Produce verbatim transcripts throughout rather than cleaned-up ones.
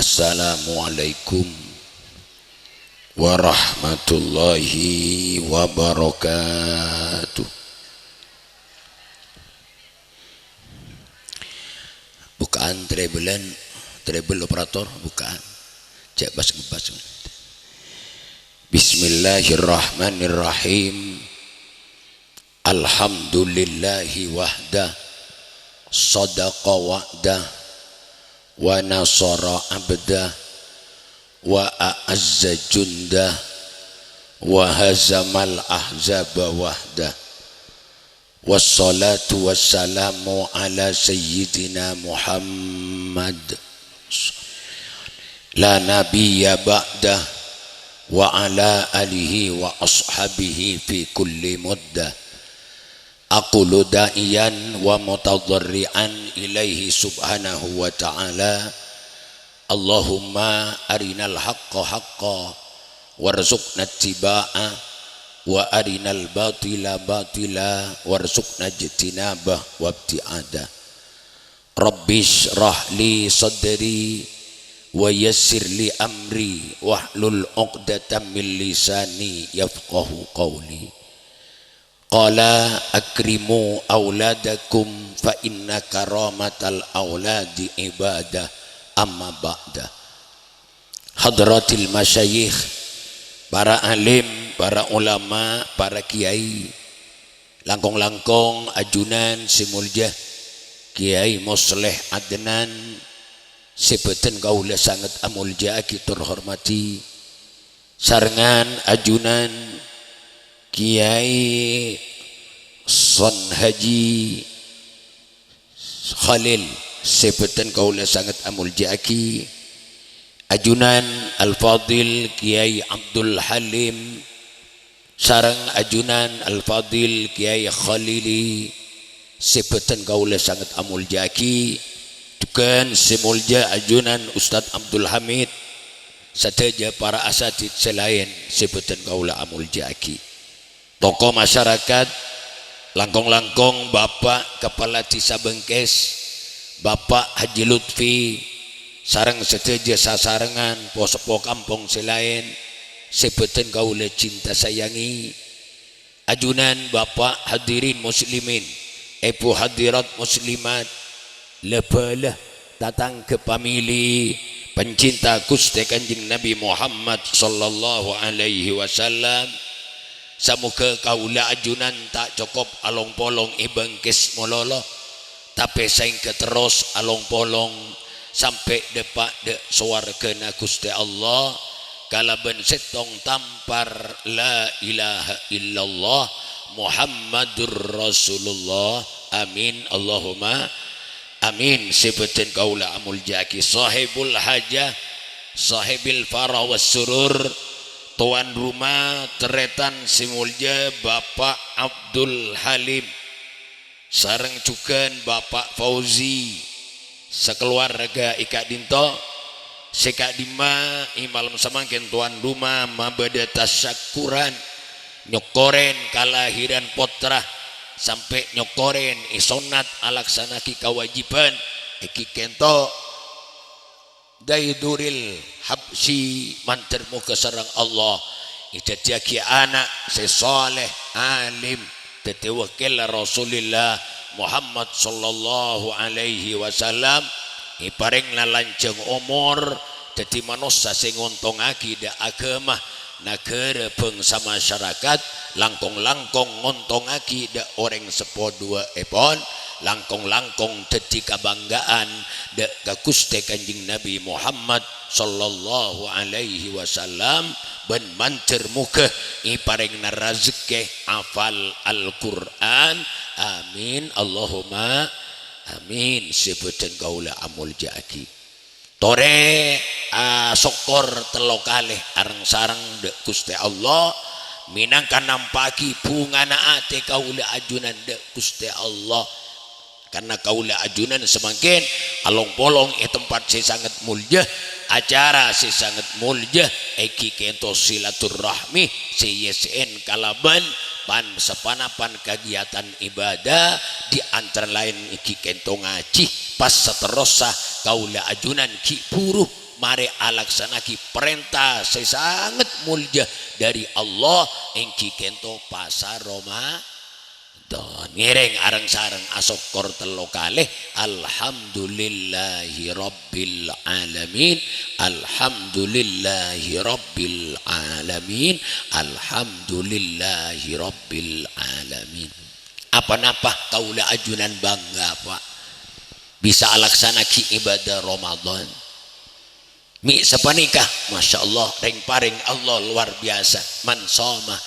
Assalamualaikum warahmatullahi wabarakatuh. Bukaan treble-an, treble operator, bukaan. Cek pas ngebas. Bismillahirrahmanirrahim. Alhamdulillahi wahda, sadaqa wa'da, wa nasara abda, wa a'azza junda, wa hazamal ahzaba wahda. Wassalatu wassalamu ala sayyidina Muhammad, la nabiyya ba'da, wa ala alihi wa ashabihi fi kulli mudda. Aqulu da'iyan wa mutadharri'an ilaihi subhanahu wa ta'ala, Allahumma arinal haqqa haqqa warzuqna ittiba'a, wa arinal batila batila warzuqna ijtinaba wabti'ada. Rabbi shrah li sadri wa yassir li amri wahlul uqdatam min lisani yafqahu qawli. Qala akrimu auladakum fa inna karamatal auladi ibadah, amma ba'da. Hadratil masyayikh, para alim, para ulama, para kiai, langkong-langkong ajunan sè molja Kiai Mosleh Adnan, sè bâdhân kaulâ sanget amolja'aghi tor hormadhi, sarengngan ajunan Kiai Son Haji Khalil, sè bâdhân kaulâ sanget amolja'aghi, ajunan Al-Fadhil Kiai Abdul Halim, sareng ajunan Al-Fadhil Kiai Khalili, sè bâdhân kaulâ sanget amolja'aghi, jhughân sè molja ajunan Ustadz Abdul Hamid, sadhâjâ para asatidz sè laèn sè bâdhân kaulâ amolja'aghi. Tokoh masyarakat, langkong-langkong Bapak Kepala Desa Bengkes, Bapak Haji Lutfi, sareng sadhâjâ sasarengan po-seppo kampong sè laèn sè bâdhân kaulâ cinta sayangi, ajunan Bapak hadirin muslimin, Èbhu hadirat muslimat, la-bhâlâ, tatangghâ pamèlè, pencinta Ghustè Kanjeng Nabi Muhammad sallallahu alaihi wasallam. Samoghâ kaulâ ajunan ta' cokop along-polong è Bengkes malolo, tapè saèngghâ terros along-polong sampè' dâpa' dâ' sowarghâna Ghustè Allah kalabân sèttong tampar la ilaha illallah Muhammadur Rasulullah. Amin, Allahumma amin. Sè bâdhân kaulâ amolja'aghi, sahibul hajah, sahibil farah was surur, towan roma, tarètan sè molja Bapak Abdul Halim, sareng jhughân Bapak Fauzi, sakalowarga è ka'dinto, sè ka'dimma è malem samangkèn towan roma mabâdâ tasakkuran, nyokkorèn kalahiran pottra, sampè' nyokkorèn èsonnat alaksana'aghi kawâjibhân, èngghi kènto Daiduril Habsyi, mandhâr moghâ sareng Allah èdhâddhiyâghi ana' sè saleh, alim, dhâddhi wakil Rasulillah Muhammad sallallahu alaihi wasallam, èparèngana lanjhâng omor, dhâddhi manossa sè ngontongngaghi dâ' aghâma, naghârâ, bhângsa, masyarakat, langkong-langkong ngontongngaghi dâ' orèng seppo duwâ'èpon, langkong-langkong dhâddhi kabhângghâ'ân dâ' ka Ghustè Kanjeng Nabi Muhammad sallallahu alaihi wasallam, bân mandhâr moghâ èparèngana razekkè hafal Al-Qur'an. Amin, Allahumma amin. Sè bâdhân kaulâ amolja'aghi. Torè asokkor tello kalè areng-sareng dâ' Ghustè Allah, mènangka nampa'aghi bhungana atè kaulâ ajunan dâ' Ghustè Allah. Karna kaulâ ajunan samangkèn along-polong è tempat sè sanget molja, acara sè sanget molja, èngghi kènto silaturrahmi sè èyèssè'è kalabân pan-, sapanapan kagiyatan ibadah, di antara laèn èngghi kènto ngajhi. Pas saterrossa kaulâ ajunan ghi' bhuru marè alaksana'aghi parènta sè sanget molja dhâri Allah, èngghi kènto pasa Roma-, Don, ngèrèng areng-sareng asokkor tello kalè. Alhamdulillahirabbil alamin. Alhamdulillahirabbil alamin. Alhamdulillahirabbil alamin. Apa-napa kaulâ ajunan bangga, Pak, bisa alaksana'aghi ibadah Ramadan. Mè' sapanèka, masyaallah, rèng-parèng Allah lowar biyasa. "Man shoma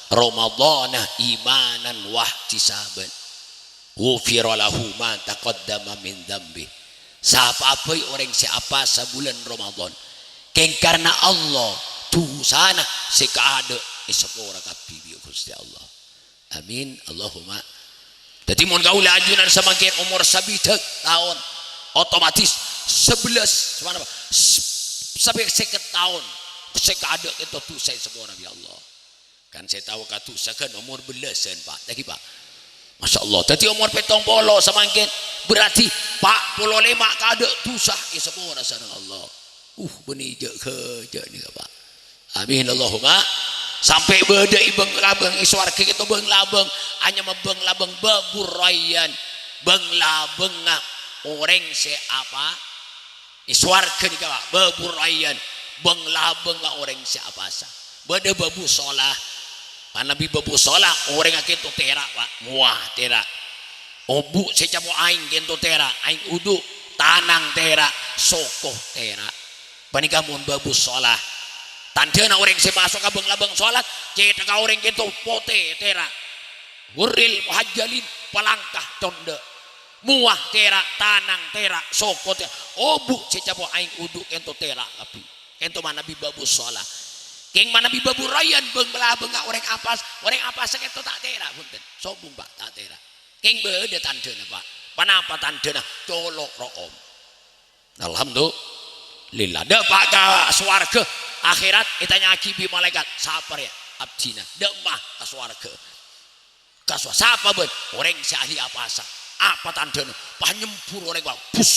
Ramadhana imanan wahtisaban, ghufira lahu ma taqaddama min dzambi." Sapa bhâi orèng sè apasa bulân Ramadan, kèng karna Allah, dhusana sè kaadâ' èsapora kabbhi bi' Ghustè Allah. Amin, Allahumma. Dhâddhi, mon kaulâ ajunan samangkèn omor sabidhâk taon, otomatis sabellâs, sapanapa? S-, sampè' sèket taon, sè kaadâ' kènto dhusa èsapora bi' Allah. Kan sè tao kadhusaghân omor bellâsân, Pak. Lagi, Pak. Masyaallah. Dhâddhi, omor pèttong polo samangkèn, berarti pa' polo lèma' kaadâ' dhusa èsapora sareng Allah. Uh, bânnè jâ'-ghâjâ' nèka, Pak. Amin, Allahumma. Sampè' bâdâ è bâng-labâng, è sowarghâ kènto bâng-labâng, anyama bâng-labâng Babur Rayyan. Bâng-labângnga orèng sè apa? È sowarghâ nèka, Pak, Babur Rayyan. Bâng-labângnga orèng sè apasa. Bâdâ Babu Sholah. Manabi Babu Sholah, orèngnga kènto tèra', Pak. Mowa tèra'. Obu' sè ècapo' aèng kènto tèra', aèng udu', tanang tèra', soko tèra'. Panèka mon Babu Sholah. Tandhâna orèng sè maso' ka bâng-labâng sholat, cèthagghâ orèng kènto potè tèra'. Ghurril muhajjalin, palangka condâ'. Mowa tèra', tanang tèra', soko tèra'. Obu' sè ècapo' aèng udu' kènto tèra' kabbhi. Kènto manabi Babu Sholah. Kèng manabi Babu Rayyan bâng-labângnga orèng apasa, orèng apasa kènto ta' tèra', bhunten. Sobung, Pak, ta' tèra'. Kèng bâdâ tandhâna, Pak. Panapa tandhâna? Colo' ro'om. Alhamdulillah. Dâpa' ka sowarghâ, akhèrat, ètanya'aghi bi' malaèkat, "Sapa rèya abdhina?" Dâ'emma ka sowarghâ. Ka sowa-, "Sapa bâ'na?" "Orèng sè ahli apasa." "Apa tandhâna?" Pas nyembur orèng, Pak. Bus.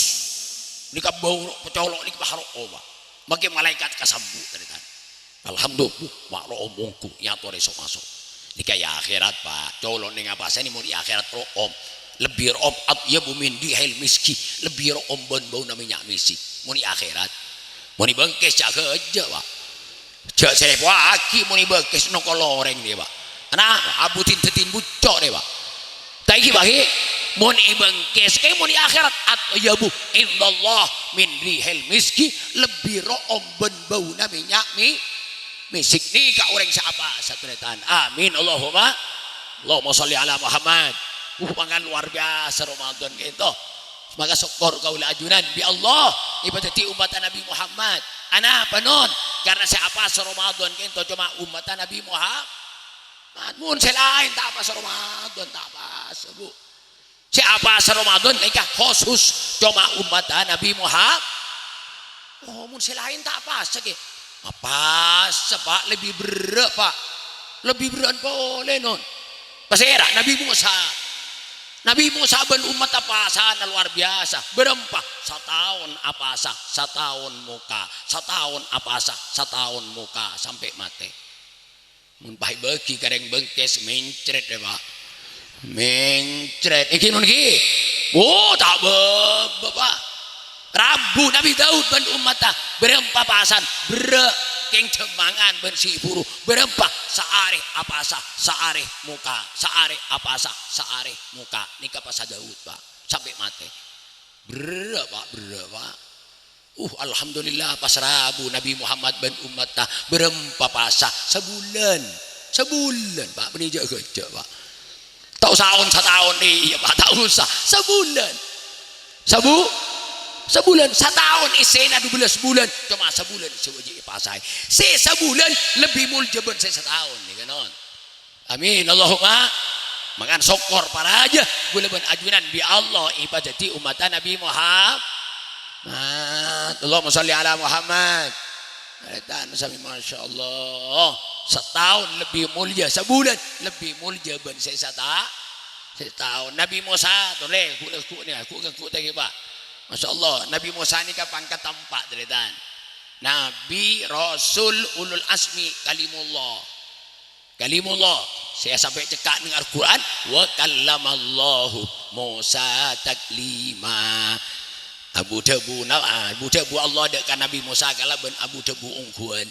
Nèka bâu ro-, colo' nèka pas ro'om, Pak. Mangkè malaèkat kasambu', tarètan. Alhamdulillah, ma' ro'om mongghu, èyatorè so-maso. Nèka è akhèrat, Pak. Colo' neng apasa nè mon è akhèrat ro'om. Lebbi ro'om atyabu min rihil miski. Lebbi ro'om bân bâuna mènnya' mèsik. Mon è akhèrat. Mon è bângkès jâ'-ghâjâ', Pak. Jâ' sè èpowaghi mon è bângkès nokol orèng nè, Pak. Ana, abudin dhâddhi bucco' nè, Pak. Ta' èngghi, Pak, ghi? Mon è bângkès, kè mon è akhèrat, atyabu indallah min rihil miski, lebbi ro'om bân bâuna mènnya' mè-, mèsik. Nèka orèng sè apasa, tarètan. Amin, Allahumma. Allahumma shalli ala Muhammad. Uh, mangkana lowar biyasa Ramadan kènto. Maka sokkor kaulâ ajunan bi' Allah, èpadhâddhi ommatta Nabbhi Muhammad. Anapa, non? Karna sè apasa Ramadan kènto coma ommatta Nabbhi Muhammad. Mon sè laèn ta' apasa Ramadan, ta' apasa, Bu. Sè apasa Ramadan nèka khusus coma ommatta Nabbhi Muhammad. Oh, mon sè laèn ta' apasa, ghi? Apasa, Pak, lebbi berrâ', Pak. Lebbi berrâ'ân polè, non. Pasèra? Nabbhi Musa. Nabbhi Musa bân ommatta apasana lowar biyasa. Bârâmpa? Sataon apasa, sataon moka. Sataon apasa, sataon moka, sampè' matè. Mon pas èbâghi ka rèng bângkès, mencret, yâ, Pak. Mencret. Èngghi, non, èngghi? Oh, ta' bâbâ, Pak. Rabu Nabbhi Daud bân ommatta, bârâmpa pasan? Berrâ', kèng jhâmangan bân sè buru. Bârâmpa? Saarè apasa, saarè moka. Saarè apasa, saarè moka. Nèka pasa Daud, Pak. Sampè' matè. Berrâ', Pak, berrâ', Pak. Uh, alhamdulillah, pas rabu Nabbhi Muhammad bân ommatta bârâmpa pasa? Sabulân. Sabulân, Pak. Bânnè jâ'-ghâjâ', Pak. Ta' osa on-sataon, iyâ, Pak. Ta' osa. Sabulân. Sabu-, sabulân. Sataon èssèna dubellâs bulân. Coma sabulân sè wâjib èpasaè. Sè sabulân lebbi molja bân sè sataon, nèka, non. Amin. Allahumma. Mangkana sokkor parajâ, kaulâ bân ajunan bi' Allah èpadhâddhi ommatta Nabbhi Muhammad. Allahumma shalli ala Muhammad. Tarètan sami, masyaallah. Sataon lebbi molja, sabulân lebbi molja bân sè sata-, sataon. Nabbhi Musa, tolè, ghu-, ghu-, nè, ghu-, ghu-, ta' ghi, Pak. Masyaallah, Nabbhi Musa nèka pangkaddhâ empa', tarètan. Nabi, Rasul, ulul azmi, kalimullah. Kalimullah, sè sampè' cekka' neng Al-Qur'an, "Wa kallamallahu Musa taklima." Abu-dhâbuna, abu-dhâbu Allah dâ' ka Nabi Musa kalabân abu-dhâbu ongghuwân.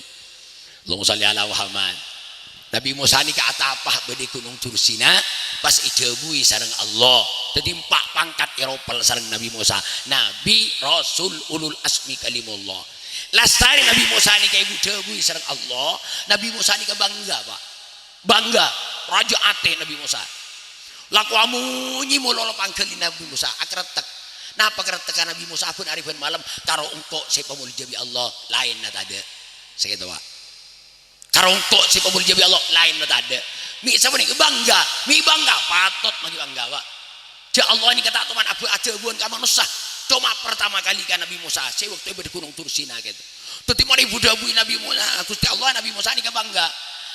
Allahumma shalli ala Muhammad. Nabi Musa nèka atapa bâdâ è Ghunong Dursina, pas èdhâbui sareng Allah. Dâddhi empa' pangkat èropel sareng Nabi Musa. Nabi, Rasul, ulul azmi kalimullah. Lastarè Nabi Musa nèka èbu-dhâbui sareng Allah, Nabi Musa nèka bangga, Pak. Bangga, rajâ atè Nabi Musa. Lako amonyè malolo pangghâli Nabi Musa, akarettek. Napa karettekka Nabi Musa bân arè bân malem? "Karo engko' sè èpamolja bi' Allah, laènna tadâ'." Sakèto, Pak. "Karo engko' sè èpamolja bi' Allah, laènna tadâ'." Mè' sapanèka bangga, mè' bangga, patot maghi bangga, Pak. Jhâ' Allah nèka ta' toman ab-, adhâbuwân ka manossa. Coma pertama kali ka Nabi Musa, sè bâkto è bâdâ Ghunong Dursina kèto. Dâddhi mon èbu-dhâbui Nabi Musa, Ghustè Allah, Nabi Musa nèka bangga.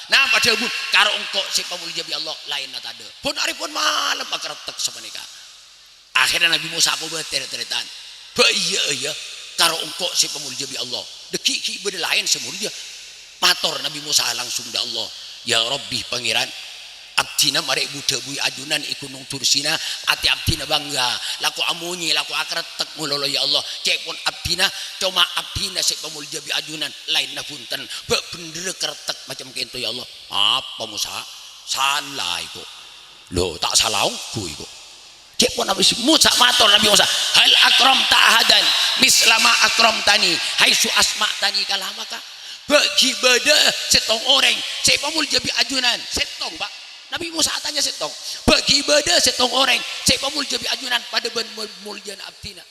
Napa dhâbuna? "Karo engko' sè èpamolja bi' Allah, laènna tadâ'." Bân arè bân malem akarettek sapanèka. Akhèrra Nabi Musa kobâtèr, tarètan. "Bâ iyâ, iyâ, karo engko' sè èpamolja bi' Allah. Dâgghi' ghi' bâdâ laèn sè molja." Mator Nabi Musa langsung dâ' Allah, "Ya Rabbi, Pangèran, abdhina marè èbu-dhâbui ajunan è Ghunong Dursina, atè abdhina bangga, lako amonyè, lako akarettek malolo, ya Allah. Cè' pon abdhina, coma abdhina sè èpamolja bi' ajunan, laènna bhunten. Bâ' bhendherrâ karettek macem kènto, ya Allah." "Apa, Musa? Sala èko." "Lho, ta' sala ongghu èko." Cè' pon Nabi Musa, mator Nabi Musa, "Hal akramta ahadan misla ma akramtani haitsu asma'tani kalamaka?" Bâ' ghi' bâdâ sèttong orèng sè èpamolja bi' ajunan, sèttong, Pak. Nabi Musa atanya sèttong, "Bâ' ghi' bâdâ sèttong orèng sè èpamolja bi' ajunan padâ bân mol-, moljâna abdhina?"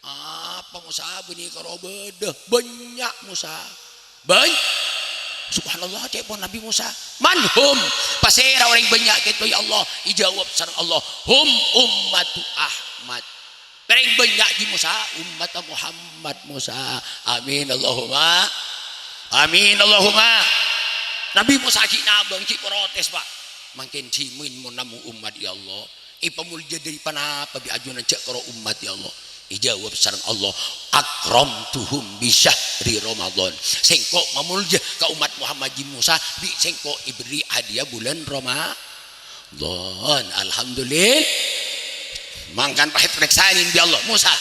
"Apa, Musa, bânnè karo bâdâ?" "Bânnya', Musa." Bân-, subhanallah, cè' pon Nabi Musa. "Man hum?" "Pasèra orèng bânnya' kèto, ya Allah?" Èjâwâb sareng Allah, "Hum ummatu Ahmad." Orèng bânnya' ghi' Musa, ummatta Muhammad, Musa. Amin, Allahumma. Amin, Allahumma. Nabi Musa ghi' nabâng, ghi' protes, Pak. "Mangkèn dhimèn mon namong ummat, ya Allah? Èpamolja dâri ponapa bi' ajunan jhâ' karo ummat, ya Allah?" Èjâwâb sareng Allah, "Akramtuhum bi syahri Ramadan." Sèngko' mamolja ka ummat Muhammad ghi' Musa, bi' sèngko' èberri' hadiah bulân Ramadan. Alhamdulillah. Mangkana pas èparèksanè bi' Allah, "Musa,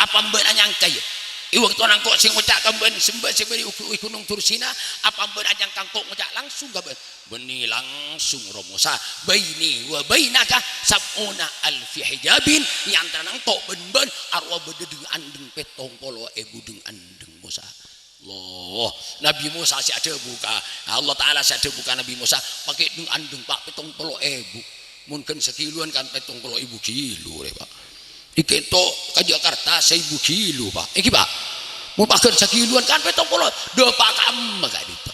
apa bâ'na nyangka, ya? È bâkto engko' sè ngoca' ka bâ'na sembâ sè bâdâ è Ghunong Dursina, apa bâ'na nyangka engko' ngoca' langsung ka bâ'na?" "Bânnè langsung, ro Musa. Baini wa bainaka sab'una alfi hijabin, è antarana engko' bân bâ'na arowa bâdâ dhâng-andhâng pèttong polo èbu dhâng-andhâng, Musa." Allah, Nabi Musa sè adhâbu ka, Allah Ta'ala sè adhâbu ka Nabi Musa, "Pakè dhâng-andhâng, Pak, pèttong polo èbu. Mon ghân sakilowan kan pèttong polo èbu kilo, rè, Pak. È kèto ka Jakarta saèbu kilo, Pak. Ènggi, Pak. Mon paghân sakilowan kan pèttong polo, dâpa' kamma ka'dinto."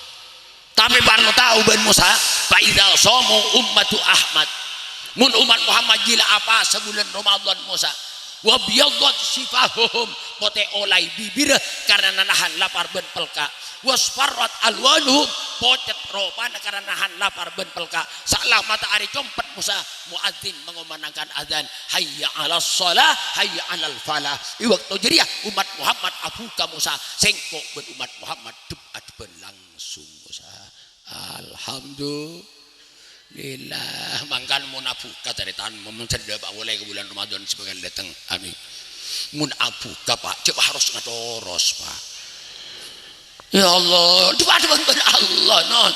Tapè parlo tao bân Musa, "Fa idza shamu ummatu Ahmad." Mon ommat Muhammad jhilâ apasa bulân Ramadan, Musa, "wa biyaddat shifahuhum," potè olaè bibirra karana nahan lapar bân pelka', "wasfarrat alwanuhum," pocet ropana karana nahan lapar bân pelka', saella matahari compet, Musa, muadzin mangomanangkan adzan, "Hayya 'alas shalah, hayya 'alal falah." È bâkto jârèya ommat Muhammad abhuka, Musa, sèngko' bân ommat Muhammad dhep-adhebbhân langsung, Musa. Alhamdulillah. Mangkana mon abhuka, tarètan, mon sè dâpa' polè ka bulân Ramadan sè bhâkal dâteng. Amin. Mon abhuka, Pak, jhâ' harus ngatoros, Pak. Ya Allah, dhep-adhebbhân bân Allah, non.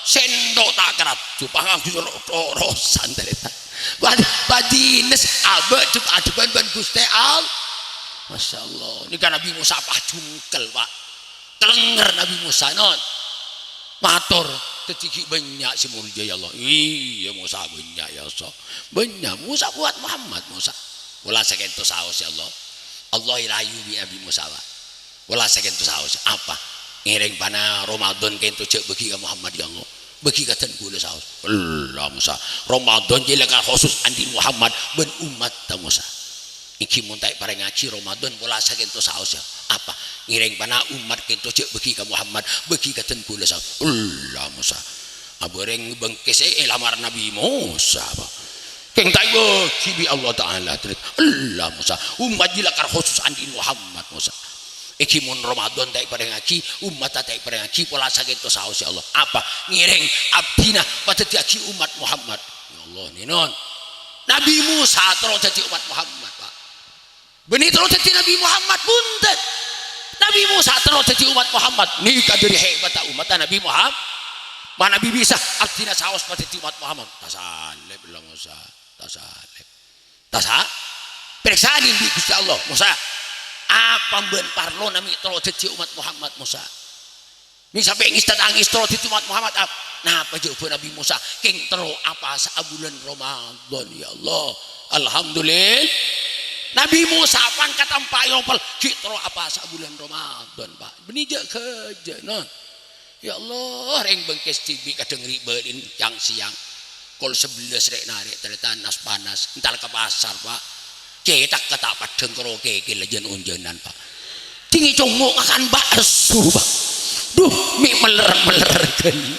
Sènto' ta' karaddhu, panganggu torosan, tarètan. Padi-, padinès abâ' dhep-adhebbhân bân Ghustè Allah. Masya Allah. Nèka Nabi Musa pas jungkel, Pak. Kalènger Nabi Musa, non. Mator, "Dâddhi ghi' bânnya' sè molja, ya Allah." "Iyâ, Musa, bânnya', ya Allah. Bânnya', Musa, buat Muhammad, Musa." "Pola sakènto saos, ya Allah." Allah èrayu bi' Nabi Musa, Pak. "Pola sakènto saos." "Apa?" "Ngèrèng pana Ramadan kènto jhâ' bâgi ka Muhammad, ya Allah. Bâgi ka dân kaulâ saos." "Ella, Musa. Ramadan jhilâ khusus andi' Muhammad bân ommatta, Musa." "Ènggi mon ta' èparèngaghi Ramadan pola sakènto saos, ya." "Apa?" "Ngèrèng pana ommat kènto jhâ' bâgi ka Muhammad, bâgi ka dân kaulâ saos." "Ella, Musa. Abâreng bângkèsè èlamar Nabi Musa, Pak. Kèng ta' èbâgi bi' Allah Ta'ala." "Ella, Musa. Ommat jhilâ khusus andi' Muhammad, Musa." Èngghi mon Ramadan ta' èparèngaghi, ummatta ta' èparèngaghi, pola sakènto saos, ya Allah. Apa? Ngèrèng abdhina padhâddhiyâghi ummat Muhammad. Ya Allah, nènon. Nabi Musa terro dhâddhi ummat Muhammad, Pak. Bânnè terro dhâddhi Nabi Muhammad, bhunten. Nabi Musa terro dhâddhi ummat Muhammad. Nèka dhâri hebatta ummatta Nabi Muhammad. Ma' Nabi bisa, abdhina saos padhâddhi ummat Muhammad. Tasalib la Musa, tasalib. Tasa, parèksanè bi' Ghustè Allah, "Musa, apa bâ'ân parlona mè' terro dhâddhi ommat Muhammad, Musa? Mè' sampè' ngès-tatangès terro dhâddhi ommat Muhammad, ap-, napa?" Jâwâbhân Nabi Musa, "Kèng terro apasa abulân Ramadan, ya Allah. Alhamdulillah." Nabi Musa pangkatta empa' èompol, ghi' terro apasa abulân Ramadan, Pak. Bânnè jâ'-ghâjâ', non. Ya Allah, rèng bengkes dhibi' kadhâng ri'-bâri'en yang-sèyang. Kol sabellâs rè'-narè' tarètan nas-panas, entar ka pasar, Pak. Cèthakka ta' peddhâng karo kèkèl jân-onjhânan, Pak. Dingèn congo' ngakan bakso, Pak. Duh, mè' meller-meller ghâli.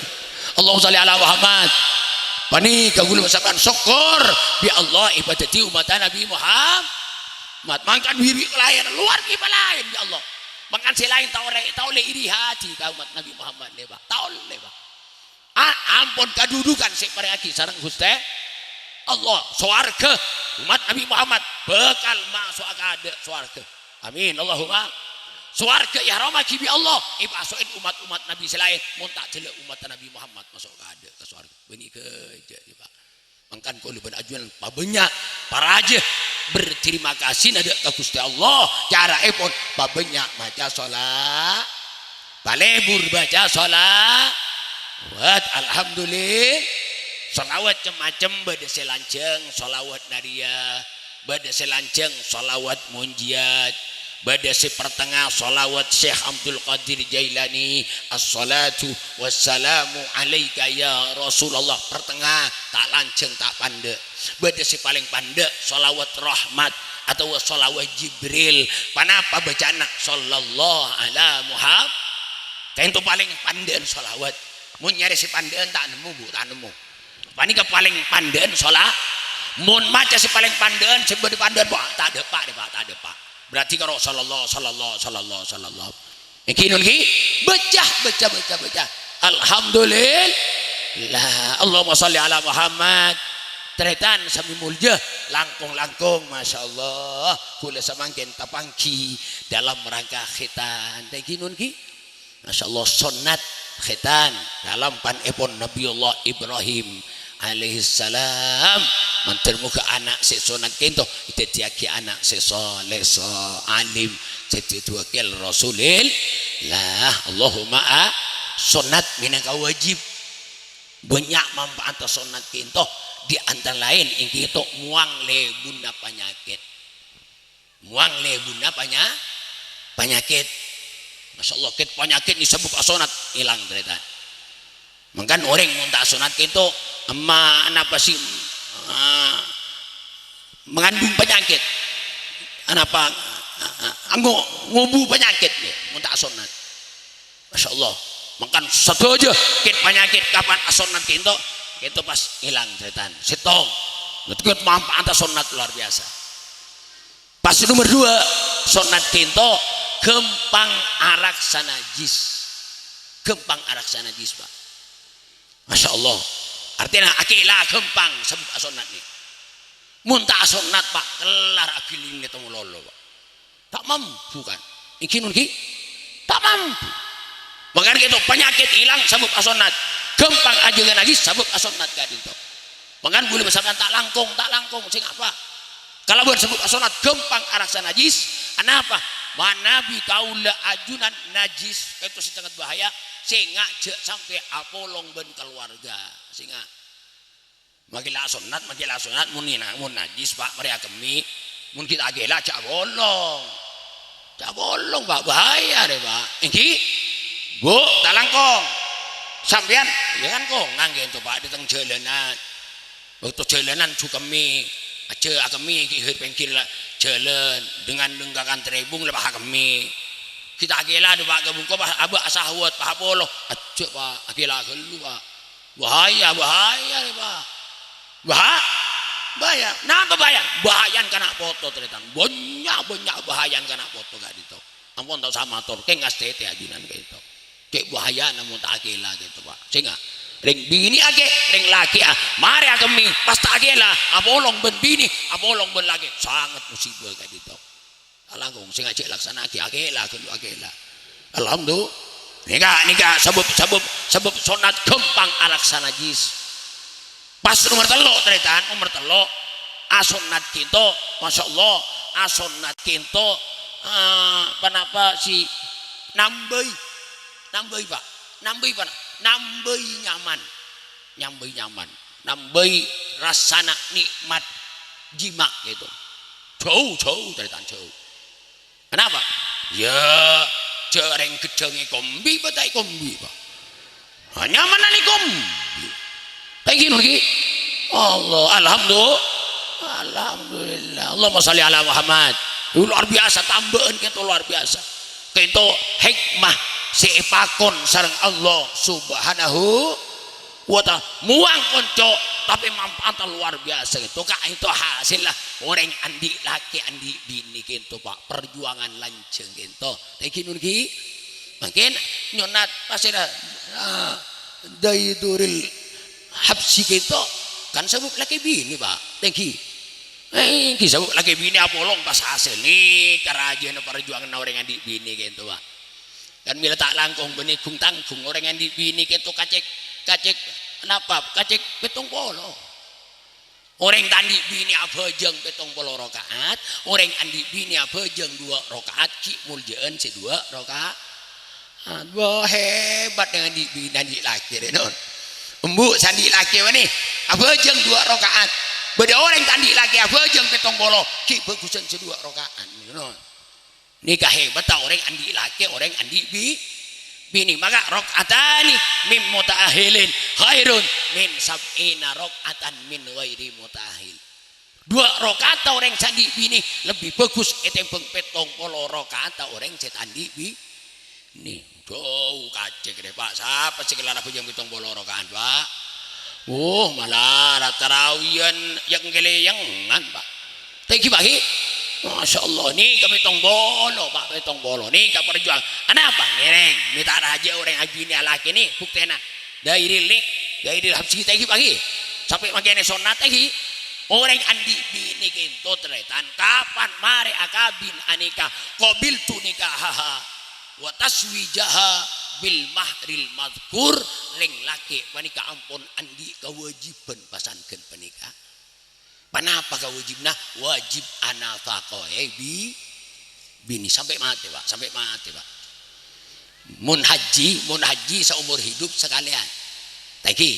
Allahumma shalli ala Muhammad. Panèka kaulâ sampèyan sokkor, bi' Allah èpadhâddhi ommatta Nabi Muhammad. Mangkana dhibi' laèn, luar biasa laèn, ya Allah. Mangkana sè laèn ta' ollè, ta' ollè iri hati ka ommat Nabi Muhammad, lè, Pak. Ta' ollè, Pak. A-, ampon kadudukan sè èparèngaghi sareng Ghustè Allah. Sowarghâ ommat Nabi Muhammad bhâkal maso'a kaadâ' sowarghâ. Amin. Allahumma. Sowarghâ èharomaghi bi' Allah, èpaso'è ommat-ommat Nabi sè laèn, mon ta' jhâlâ' ommatta Nabi Muhammad maso' kaadâ' ka sowarghâ. Bânnè ghâjâ', Pak. Mangkana kaulâ bân ajunan pabânnya' parajâ berterima kasih adâ' ka Ghustè Allah. Caraèpon pabânnya' maca shola-, palebur baca sholawat. Alhamdulillah. Sholawat cem-macem, bâdâ sè lanjhâng sholawat nariyah, bâdâ sè lanjhâng sholawat munjiyat, bâdâ sè partengnga sholawat Syekh Abdul Qadir Jailani, "Assalatu wassalamu alaika ya Rasulullah." Partengnga, ta' lanjhâng, ta' pandâ'. Bâdâ sè palèng pandâ' sholawat rahmat otabâ sholawat Jibril. Panapa bâcana? Sallallahu ala Muhammad. Kaènto palèng pandâ'ân sholawat. Mon nyarè sè pandâ'ân ta' nemmo, Bu, ta' nemmo. Panèka palèng pandâ'ân shola-, mon maca sè palèng pandâ'ân, sè bâdâ pandâ'ân, Pak, ta' dâpa', dâpa', ta' dâpa'. Berarti karo sallallahu, sallallahu, sallallahu, sallallahu. Èngghi, non, èngghi. Baca, baca, baca, baca. Alhamdulillah. Allahumma sholli ala Muhammad. Tarètan sami molja, langkong-langkong, masyaallah. Kaulâ samangkèn tapangghi dalam rangka khitan. Èngghi, non, èngghi. Masyaallah, sonnat khitan dalam panèpon Nabiullah Ibrahim alaihissalam. Mandhâr moghâ ana' sè sonnat kaènto èdhâddhiyâghi ana' sè sholeh, so-, alim, sè dhâddhi wakil Rasulillah. Allahumma a-, sonnat mènangka wajib. Bânnya' manfaatta sonnat kaènto, di antara laèn èngghi to mowang lèbunna panyakèt. Mowang lèbunna panya-, panyakèt. Masyaallah, kèt panyakèt nè sabâb asonnat èlang, tarètan. Mangkana orèng mon ta' asonnat kaènto, emma napa sè, ah, mengandung panyakèt? Anapa, ah, ah, ngo-, ngobu panyakèt, ya, mon ta' asonnat? Masyaallah. Mangkana sadhâjâ kèt panyakèt kapan asonnat kaènto, kaènto pas èlang, tarètan. Sèttong. Kèt manfaatta sonnat luar biasa. Pas nomer dua, sonnat kaènto ghâmpang araksa najis. Ghâmpang araksa najis, Pak. Masyaallah. Artèna akèla ghâmpang sabâb asonnat nè. Mon ta' asonnat, Pak, kellar aghilingngè tèmo lolo, Pak. Ta' mampu, kan? Èngghi, non, èngghi? Ta' mampu. Mangkana kaènto panyakèt èlang sabâb asonnat. Ghâmpang ajâgâ najis sabâb asonnat ka'dinto. Mangkana bulâ sampèyan ta' langkong, ta' langkong, sè ngapa? Kalabân sabâb asonnat ghâmpang araksa najis. Anapa? Manabi kaulâ ajunan najis, kaènto sè sanget bahaya, sènga' jhâ' sampè' apolong bân kalowarga. Sènga'. Makè la asonnat, makè la asonnat, mon ina-, mon najis, Pak, marè akemmè. Mon ghi' ta' akèla, jhâ' apolong. Jhâ' apolong, Pak, bahaya rè, Pak. Èngghi? Bu, ta' langkong. Sampèyan, ya kan kongang kaènto, Pak, dâteng jhâlânan. Bâkto jhâlânan jhâ' kemmè, ajjhâ' akemmè ghi' è pèngghir la-, jhâlân, dengan lengkakan trèbung la pas akemmè. Ghi' ta' akèla, Pak, ka bungko pas abâ' asahwat, pas apolong. Ajjhâ', Pak, akèla ghâllu, Pak. Bahaya, bahaya rè, Pak. Baha-, bahaya. Napa bahaya? Bahayana kana' poto, tarètan. Bânnya', bânnya' bahayana kana' poto ka'dinto. Ampon tao samator, kèng ngastètè ajunan ka'dinto. Cè' bahayana mon ta' akèla ka'dinto, Pak. Sènga', rèng binè' akè, rèng lakè', ah, marè akemmè, pas ta' akèla, apolong bân binè', apolong bân lakè', sanget musibah ka'dinto. Alangkong sènga' cè' laksana'aghi akèla, ghâllu akèla. Alhamdulillah. Nèka, nèka sabâb, sabâb, sabâb sonnat ghâmpang alaksana jis. Pas nomer tello', tarètan, nomer tello', asonnat ka'dinto, masyaallah, asonnat ka'dinto, eh, ponapa sè nambâi, nambâi, Pak, nambâi, Pak, nambâi nyaman, nambâi nyaman, nambâi rassana nè'mat jima' ka'dinto. Jhâu, jhâu, tarètan, jhâu. Kenapa? Ya, jhâ' rèng ghedhâng èkombi, bâ ta' èkombi, Pak. Ah, nyamanan èkombi. Thank you, Nurki. Allah, alhamdulillah. Alhamdulillah. Allahumma shalli ala Muhammad. Luar biasa, tambâ'ân ka'dinto luar biasa. Ka'dinto hikmah sè èpakon sareng Allah Subhanahu wa Ta'ala. Mowang konco, tapè manfaatnya luar biasa. Ka'dinto, ka'dinto hasèlla orèng andi' lakè, andi' binè ka'dinto, Pak. Perjuangan lanjhâng ka'dinto. Thank you, Nurki. Mangkèn nyonnat pasèra, ah, Dairil Habsyi ka'dinto kan sabâb lakè binè, Pak. Thank you. Eh, èngghi sabâb lakè binè apolong pas hasèl nèka rajâna parjuwanganna orèng andi' binè ka'dinto, Pak. Kan mèla ta' langkong bânnè ghung-tangghung orèng andi' binè ka'dinto kacèk, kacèk napa? Kacèk pèttong polo. Orèng ta' andi' binè abhâjâng pèttong polo raka'at, orèng andi' binè abhâjâng duwâ' raka'at, ghi' moljâ'ân sè duwâ' raka'at. Wah, hebat nèng andi' binè, andi' lakè rè, non. Embu' sè andi' lakè bânnè, abhâjâng duwâ' raka'at. Bâdâ orèng ta' andi' lakè abhâjâng pèttong polo, ghi' bhâghusân sè duwâ' raka'at, non. Nèka hebatta orèng andi' lakè, orèng andi' bi-, binè. Maka raka'atani min muta'ahhilin khairun min sab'ina raka'atan min ghairi muta'ahhil. Duwâ' raka'atta orèng sè andi' binè lebbi bhâghus ètèmbhâng pèttong polo raka'atta orèng sè ta' andi' bi-, nè. Jhâu kacèk rè, Pak. Sapa sè kèla abhâjâng pèttong polo raka'at, Pak? Wah, malarat tarawiyan yang keleyangan, Pak. Thank you, Pak, ghi. Masya Allah, nèka pèttong polo, Pak, pèttong polo. Nèka parjuwang-, anapa? Ngèrèng, mè' ta' rajâ orèng abinè alakè nè, buktèna. Dairil nè, Dairil Habsyi, thank you, Pak, ghi. Sampè' mangkèn sonnat, thank you. Orèng andi' binè ka'dinto, tarètan, kapan marè akabin anèka, qabiltu nikahaha wa tazwijaha bil mahril madzkur, rèng lakè' panèka ampon andi' kawâjibhân pasangghân panèka. Ponapa kawâjibhânna? Wâjib anafaqoè bi-, binè sampè' matè, Pak, sampè' matè, Pak. Mon haji, mon haji saumur hidup sakalèyan. Thank you.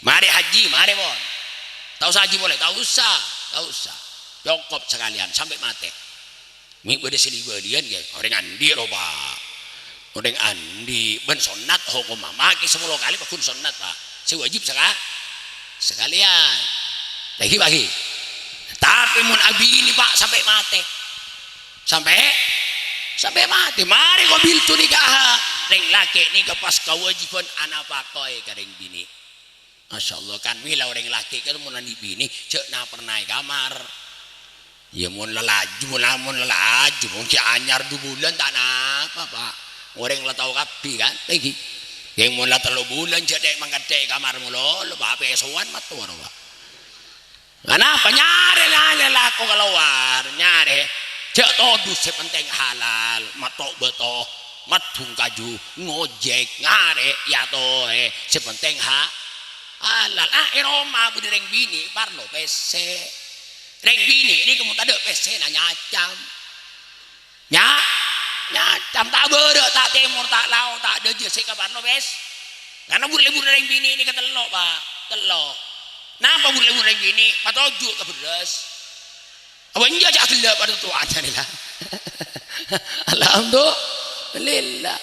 Marè haji, marè, pon. Ta' osa haji polè, ta' osa, ta' osa. Cokop sakalèyan, sampè' matè. Mè' bâdâ sè li-bâliyân, ghi. Orèng andi' rowa, Pak. Orèng andi', bân sonnat, hokomma, makè sapolo kalè paggun sonnat, Pak. Sè wâjib saka-, sakalèyan. Lagi, Pak, ghi. Tapè mon abinè, Pak, sampè' matè. Sampè', sampè' matè. Marè qabiltu nikahaha. Rèng lakè' nèka pas kawâjibhân anafaqoè ka rèng binè'. Masya Allah, kan mèla orèng lakè' kan mon andi' binè, jhâ' na-pernah è kamar. Ya, mon la laju, mon la, mon la laju, mon ghi' anyar du bulân ta' napa, Pak. Orèng la tao kabbhi, kan? Èngghi. Yèng mon la tello bulân, jhâ' dhek mangkèn è kamar malolo, Pak, pèsowan mattor, Pak. Anapa? Nyarè la, la lako kalowar, nyarè. Jhâ' todus, sè pentèng halal, mato-bâto, maddhung kaju, ngojek, ngarè, ya toè, sè pentèng ha-, halal. Ah, è roma bâdâ rèng binè', parlo pèssè. Rèng binè' nèka mon tadâ' pèssèna nyacam. Nya-, nyacam, ta' bârâ', ta' tèmor, ta' lao, ta' dâjâ, sè èkaparlo pès-, karna bur-lèbur rèng binè' nèka tello', Pak. Tello'. Napa bur-lèbur rèng binè'? Patoju' ka bherrâs. Apa enjâ' jhâ' ghellâ' padâ towana nèka. Alhamdulillah.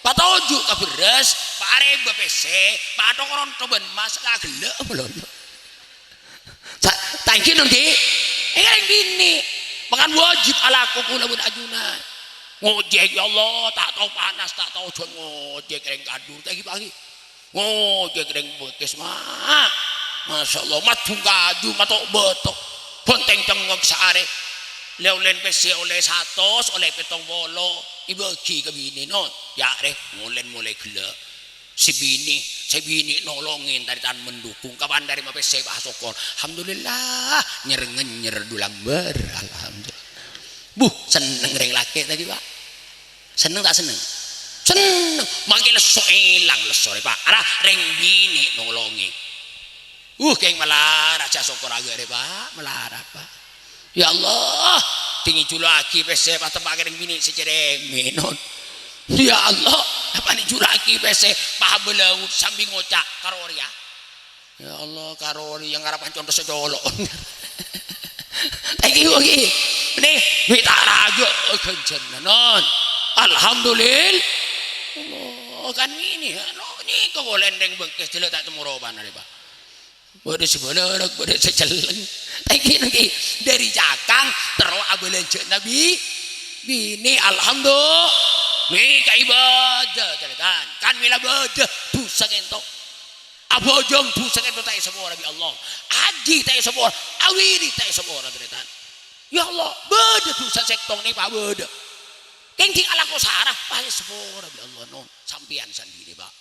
Patoju' ka bherrâs, pa' arèba pèssè, pa' tokor onto bân emmas, la ghellâ' apa lho. Sa-, ta' èngghi non, ghi? Èngghi rèng binè'. Mangkana wajib alako kaulâ bân ajunan. Ngojek, ya Allah, ta' tao panas, ta' tao ojhân ngojek rèng Kadur, ta' èngghi, Pak, ghi? Ngojek rèng Puskesmas. Masya Allah, maddhung kaju, mato-bâto. Bontèng cengngok saarè. Lè-ollèna pèssè ollè satos, ollè pèttong polo, èbâgi ka binè, non. Ya, rè, ngolèn molaè ghellâ'. Sè binè, sè binè nolongè, tarètan mendukung. Kapan tarèma pèssè, pas sokor. Alhamdulillah, nyer-ngenyer du lambâr. Alhamdulillah. Buh, senneng rèng lakè' tadi, Pak. Senneng ta' senneng? Senneng. Mangkè lesso èlang lesso rè, Pak. Arah rèng binè nolongè. Uh, kèng malarat, jhâ' sokor aghâ' rè, Pak. Malarat, Pak. Ya Allah, dingin julu'aghi pèssè pas teppa' ka rèng binè sè cèrèmè, non. Ya Allah, apa ni julu'aghi pèssè pas abâlâut sambi ngoca' karo rèya. Ya Allah, karo rèya ngarap conto sè colo'. Thank you, Ki. Ni, mè' ta' rajâ ghânjhârânna, non. Alhamdulillah. Allah, kan ini, no, ni kok lèndèng bengkes jelek ta' temmo ropana, rè, Pak. Bâdâ sè bâlârâk, bâdâ sè cellèng. Thank you, ngghi. Dâri cakang, terro abâlânjhâ nabi. Binè, alhamdulillah. Mè' ka ibâdâ, tarètan. Kan mèla bâdâ, dhusa kènto. Abhâjâng dhusa kènto ta' èsapora bi' Allah. Ajhi ta' èsapora, awirid ta' èsapora, tarètan. Ya Allah, bâdâ dhusa sèttong nè pabâdâ. Kèng dhing alako sara, pas èsapora bi' Allah, non. Sampèyan sandiri, Pak.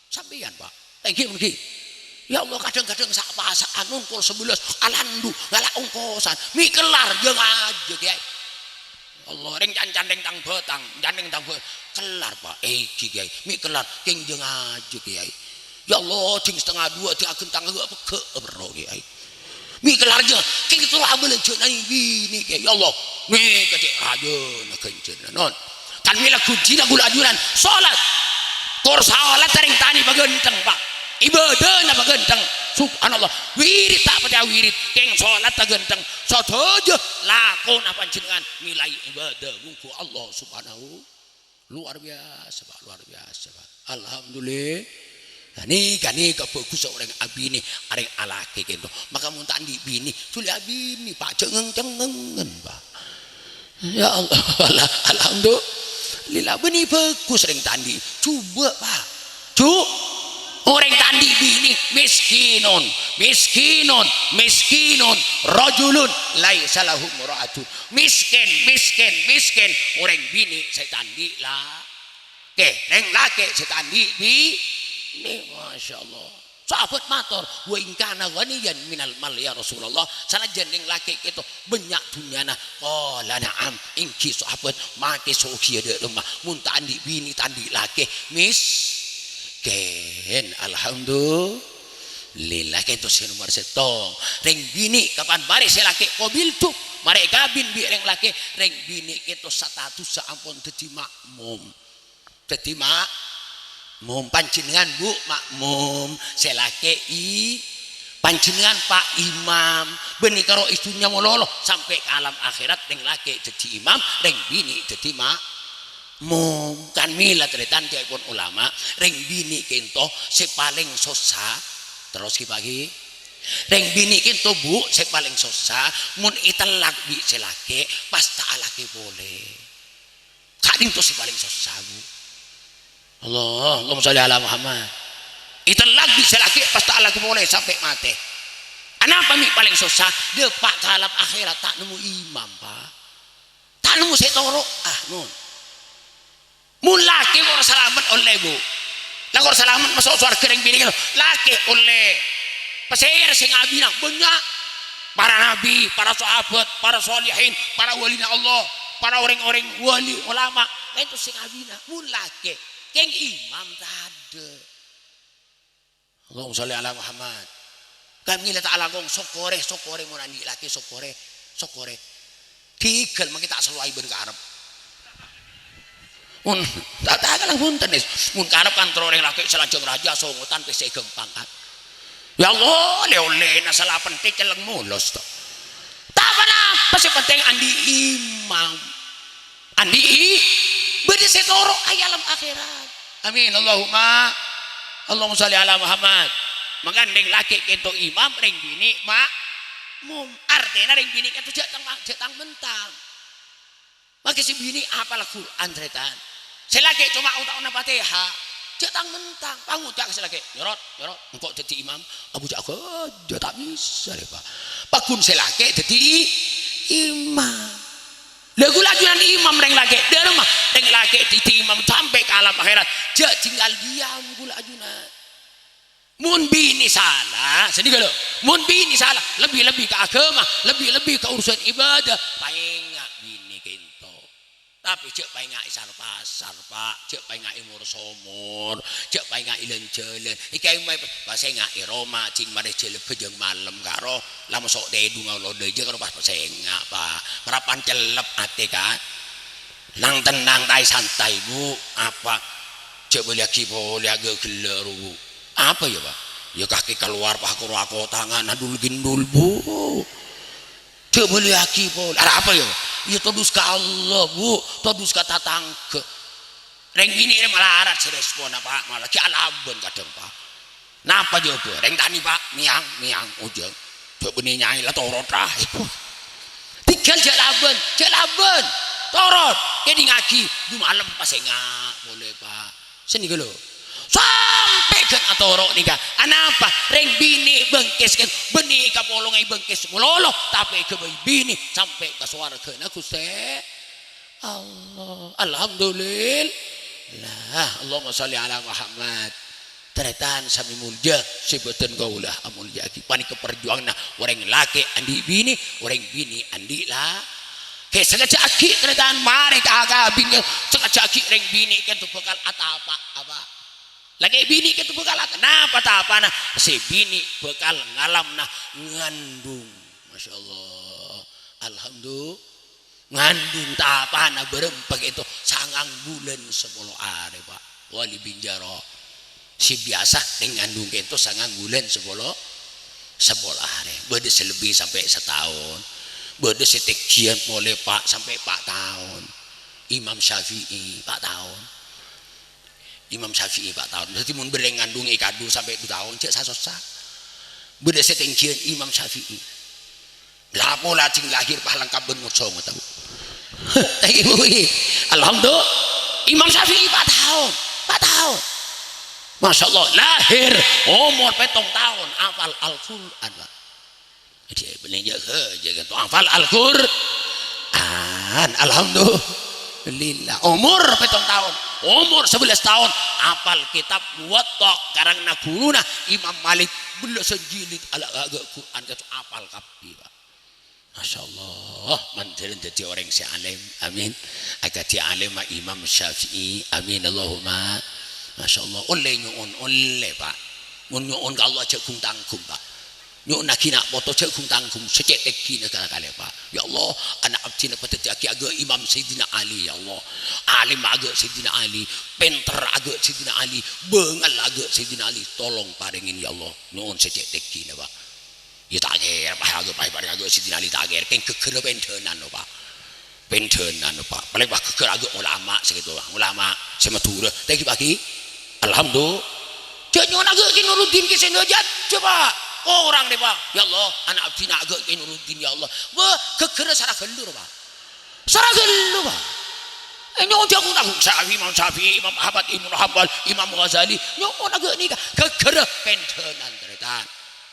Sampèyan, Pak. Thank you, ngghi. Ya Allah, kadhâng-kadhâng sa'-pasa'an, ongkol sabellâs, alandu, ngala' ongkosan. Mè' kellar, jhâ' ngajâ, Kèyaè. Allah, rèng can-can rèng tang-bâtang, can rèng tang-bâ-, kellar, Pak. Èngghi, Kèyaè. Mè' kellar, kèng jhâ' ngajâ, Kèyaè. Ya Allah, dhing satengnga duwâ', dhing aghântang aghâ' pegghâ' perro, Kèyaè. Mè' kellar jhâ', kèng terro abâlânjhâna binè, Kèyaè. Ya Allah, mè' kacè' rajâna ghânjhârânna, non. Kan mèla ghunjina ghulâ ajunan, solat. Kor solat rèng tanè paghântheng, Pak. Ibâdâna paghântheng. Subhanallah. Wirid ta' patè awirid, kèng solat paghântheng. Sadhâjâ lakona panjhennengan mèlaè ibâdâ mongghu Allah Subhanahu. Luar biasa, Pak, luar biasa, Pak. Alhamdulillah. Nah, nèka, nèka bhâghus orèng abinè, orèng alakè kènto. Maka mon ta' andi' binè, dhuli abinè, Pak, jhâ' ngèng-cengngèngen, Pak. Ya Allah, alhamdulillah, bânnè bhâghus orèng ta' andi'. Jhubâ', Pak. Ju, orèng ta' andi' binè, miskinun, miskinun, miskinun, rajulun laisa lahu imra'atun. Miskin, miskin, miskin. Orèng binè sè ta' andi' la-, Kè, rèng lakè' sè ta' andi' binè, masyaallah. Sahabat mator, "Wa in kana ghaniyan minal mal, ya Rasulullah." Sanajjhân rèng lakè' kèto bânnya' dhunnyana. Qala, "Na'am, èngghi, sahabat, makè sogiyâ dâ' remma. Mon ta' andi' binè, ta' andi' lakè', miskin." Alhamdulillah, kèto sè nomer sèttong. Rèng binè', kapan marè sè lakè' qabiltu, marè èkabin bi' rèng lakè', rèng binè' kèto statussa ampon dhâddhi ma'mum. Dhâddhi ma-, mum, panjhennengan, Bu, ma'mum, sè lakè' i-, panjhennengan, Pak, imam, bânnè karo è dhunnya malolo, sampè' ka alam akhèrat, rèng lakè' dhâddhi imam, rèng binè' dhâddhi ma'mum. Kan mèla tarètan ca'èpon ulama, rèng binè' kènto sè palèng sossa, terros ghi, Pak, ghi. Rèng binè' kènto, Bu, sè palèng sossa, mon ètellak bi' sè lakè', pas ta' alakè polè. Ka'dinto sè palèng sossa, Bu. Allah, Allahumma sholli ala Muhammad. Ètellak bi' sè lakè' pas ta' alakè polè sampè' matè. Anapa mè' palèng sossa? Dâpa' ka alam akhèrat ta' nemmo imam, Pak. Ta' nemmo sè toro'a, non. Mon lakè' kor salamet ollè, Bu. La kor salamet maso' sowarghâ rèng binè' kènto. Lakè' ollè. Pasèra sè ngabina? Bânnya'. Para nabi, para sahabat, para solihin, para walina Allah, para orèng-orèng wali, ulama, ka'dinto sè ngabina. Mon lakè', kèng imam tadâ'. Allahumma sholli ala Muhammad. Kan mèla ta' alangkong, sokkorè, sokkorè, mon andi' lakè', sokkorè, sokkorè. Dhigghâl mangkè ta' salowa bân karep. Mon ta', ta' kalang bhunten, Is. Mon karep kan terro rèng lakè' sè lanjhâng rajâ, songotan pèssè ghâmpang, kan. Ya Allah, lè-ollèna sala pèntè cellèng molos, to. Ta' pa-napa, sè penting andi' imam. Andi' i-, bâdâ sè toro'a è alam akhèrat. Amin. Allahumma, Allahumma sholli ala Muhammad. Mangkana rèng lakè' kènto imam, rèng binè' ma'mum. Artèna rèng binè' kènto jhâ' tang-, jhâ' tang-mentang. Mangkè sè binè' apal Al-Qur'an, tarètan. Sè lakè' coma oca'-oca'na Fatihah. Jhâ' tang-mentang. Pangoca' ka sè lakè', "Nyorot, nyorot. Engko' dhâddhi imam." Abu jhâ' ghâjâ, ta' bisa, rè, Pak. Pagghun sè lakè' dhâddhi i-, imam. Lha, ghulâ ajunan imam rèng lakè', dhâremma rèng lakè' dhâddhi imam sampè' ka alam akhèrat. Jhâ' jhingkal dhiyâm ghulâ ajunan. Mon binè sala, sanèka lho. Mon binè sala, lebbi-lebbi ka aghâma, lebbi-lebbi ka urusan ibadah, paènga' binè kènto. Tapè jhâ' paènga'è sar-pasar, Pa'. Jhâ' paènga'è mor-somor, jhâ' paènga'è lan-jhâlân. Èkaè maè pasènga'è roma, jhing marè jhâlân bhâjâng malem karo, la moso' tèdhung Allah dhâjâ karo pas pasènga', Pa'. Parapan cellep atè, kan? Nang-tennang, taè-santaè, Bu. Apa? Jhâ' bâliyâghi polè aghâ' ghellâ' ro, Bu. Apa ya, Pa'? Ya kakè kalowar, Pa', karo akotangan adul-gindul, Bu. Jhâ' bâliyâghi polè. Arapa ya? Ya todus ka Allah, Bu. Todus ka tatangghâ. Rèng binè' rè malarat sè responna, Pa', malah ghi' alabân kadhâng, Pa'. Napa jâwâbbhâ? Rèng tanè, Pa', mèyang, mèyang, ojhâng. Jhâ' bânnè nyaè la torot, ra. Tèghâl jhâ' labân, jhâ' labân. Torot, kèdhingngaghi, du malem pasènga' polè, Pa'. Sanèka lho. Sampè' ghân atoro' nèka. Anapa? Rèng binè' bângkès kan, bânnè kapolonga è bângkès malolo, tapè èghâbây binè' sampè' ka sowarghâna Ghustè Allah. Alhamdulillah. Allahumma shalli ala Muhammad. Tarètan sami molja, sè bâdhân kaulâ amolja'aghi. Panèka parjuwanganna orèng lakè' andi' binè', orèng binè' andi' la-, Kè sakejjhâ' aghi', tarètan, marè ka akabin, sakejjhâ' aghi' rèng binè' kènto bhâkal atapa', apa? Lakè' binè' kènto bhâkal at-, napa tapa'na? Sè binè' bhâkal ngalamna ngandung. Masya Allah. Alhamdulillah. Ngandung tapa'na bârâmpa kènto sangang bulân sapolo arè, Pa'. Wali Binjaro. Sè biyasa neng ngandung kènto sangang bulân sapolo, sapolo arè. Bâdâ sè lebbi sampè' sataon. Bâdâ sè tènggiyân polè, Pa', sampè' pa' taon. Imam Syafi'i, pa' taon. Imam Syafi'i, pa' taon. Dhâddhi, mon bâreng ngandung è kadhu sampè' du taon, jhâ' sa-sossa. Bâdâ sè tènggiyân Imam Syafi'i. Lapo lajeng lahir pas lengkap bân ngoco ngoto. Alhamdulillah. Imam Syafi'i pa' taon, pa' taon. Masya Allah, lahir omor pèttong taon, apal Al-Qur'an, Pa'. Jadi, bener ya, ya, gitu, apal Al-Qur'an. Alhamdulillah. Omor pèttong taon, omor sabellâs taon, apal kitab Muwatta karangnga ghuruna Imam Malik, bellasan jilid, ala, aghâ' Qur'an, gitu, apal kabbhi, Pa'. Masya Allah, mandhâr dhâddhi orèng sè alim. Amin. Akadhi alimma Imam Syafi'i. Amin. Allahumma. Masya Allah. Ollè nyo'on, ollè, Pa'. Mon nyo'on ka Allah, jhâ' ghung-tangghung, Pa'. Nyo'onnaghi na' poto, jhâ' ghung-tangghung. Sè cè' tènggina kala-kala, Pa'. Ya Allah, ana' abdhina padhâddhiyâghi aghâ' Imam Sayyidina Ali, ya Allah. Alim aghâ' Sayyidina Ali. Pènter aghâ' Sayyidina Ali. Bângal aghâ' Sayyidina Ali. Tolong parèngè, ya Allah. Nyo'on sè cè' tènggina, Pa'. Ya, ta' kèra, Pa', aghâ', Pa', Pa', aghâ' Sayyidina Ali ta' kèra. Kèng ghâgghârrâ pèndhânan, Pa'. Pèndhânan, Pa'. Palèng, Pa', ghâgghâr aghâ' ulama sè kèto, ulama sè Madhurâ. Tèngghi, Pa', ghi. Alhamdulillah. Jhâ' nyo'on aghâ' Kè Nuruddin, Kè Sènajât, coba. Korang rè, Pa'. Ya Allah, ana' abdhina aghâ' Kè Nuruddin, ya Allah. Wah, ghâgghârrâ sara ghâllu, Pa'. Sara ghâllu, Pa'. Eh, nyo'on jhâ' ghung-tangghung Syafi'i, Imam Syafi'i, Imam Ahmad Ibnu Hambal, Imam Ghazali. Nyo'on aghâ' nèka. Ghâgghârrâ pèndhânan, tarètan.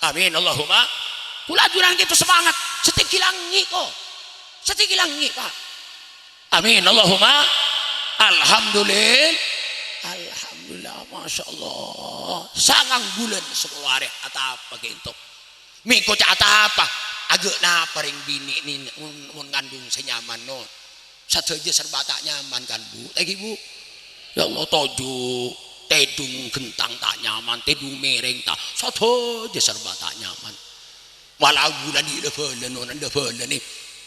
Amin, Allahumma. Kaulâ ajunan kèto semangat. Satèngghi langngè', ko. Satèngghi langngè', Pa'. Amin, Allahumma. Alhamdulillah. Alhamdulillah, Masya Allah. Sangang bulân sapolo arè atapa kènto. Mèngko ca' atapa? Aghâ' napa rèng binè' nè, mon, mon ngandung sè nyaman, no? Sadhâjâ serba ta' nyaman, kan, Bu? Tèngghi, Bu? Ya Allah, toju', tèdhung ghentang ta' nyaman, tèdhung mèrèng ta', sadhâjâ serba ta' nyaman. Mala bulân è la-bâlâ, non, la-bâlâ nè.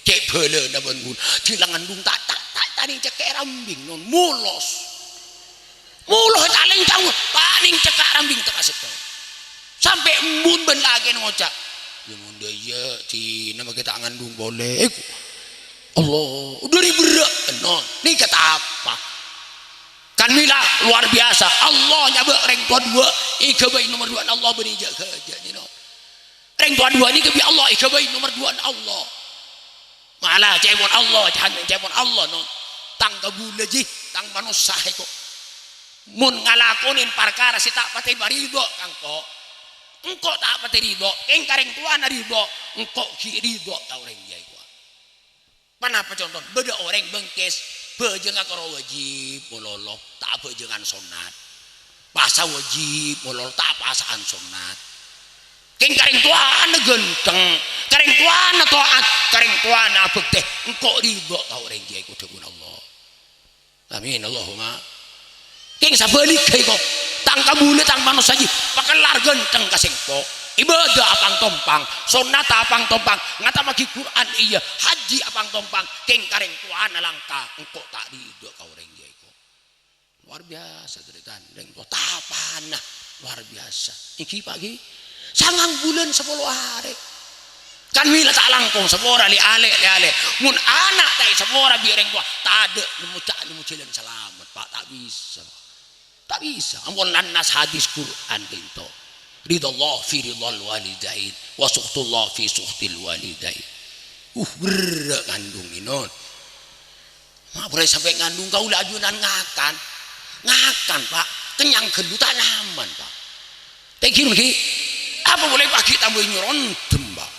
Cè' bâlâna bân bulân. Dila ngandung ta', ta', ta', ta' nèng cèkkè' rambing, non. Molos. Molos ta' nèng caur, ta' nèng cèkkè' rambing ta' kasèttong. Sampè' embun bân lakèna ngoca', "Ya mon dâ' iyâ, dinah makè ta' ngandung polè." Eh, Allah, dhâri berrâ', non. Nèka ta' apa. Kan mèla luar biasa. Allah nyabâ' rèng towa duwâ', èghâbây nomer duwâ'na Allah bânnè jâ-, jâ-, jâ-, no. Rèng towa duwâ' nèka bi' Allah èghâbây nomer duwâ'na Allah. Mala cèmon Allah, cèmon Allah, no. Tang kabulâ jiyâ, tang manossa èko. Mon ngalakonè parkara sè ta' patè maridho ka engko', engko' ta' patè ridho, kèng ka rèng towana ridho, engko' ghi' ridho ka orèng jiyâ èko. Ponapa conto? Bâdâ orèng bengkes, bhâjângnga karo wajib malolo, ta' bhâjângan sonnat. Pasa wajib malolo, ta' pasa'an sonnat. Kèng karèng towana ghântheng, karèng towana to'at, karèng towana abhâktè, engko' ridho ka orèng jiyâ, èko dhâbuna Allah. Amin, Allahumma. Kèng sabhâligghâ èko, tang kabulâ tang manossa jiyâ, pakellar ghântheng ka sèngko'. Ibâdâ apang-tompang, sonnat apang-tompang, ngatamaghi Qur'an iyâ, hajji apang-tompang, kèng karèng towana langka, engko' ta' ridho ka orèng jiyâ èko. Luar biasa, tarètan. Rèng towa tapana luar biasa. Èngghi, Pak, ghi? Sangang bulân sapolo arè. Kan mèla ta' langkong sapora, lè'-alè', lè'-alè'. Mon ana' ta' èsapora bi' rèng towa, tadâ' nemmo, ta' nemmo jhâlân salamet, Pak. Ta' bisa, Pak. Ta' bisa. Ampon lannas hadis Qur'an ka'dinto. Ridhallah fi ridhal walidain, wa sukhtullah fi sukhtil walidain. Uh, berrâ' ngandung, Inon. Ma' polè sampè' ngandung kaulâ ajunan ngakan. Ngakan, Pak. Kennyang ghâllu ta' nyaman, Pak. Tèngghi, ghi. Apa polè paghi' tambâi nyorontem, Pak.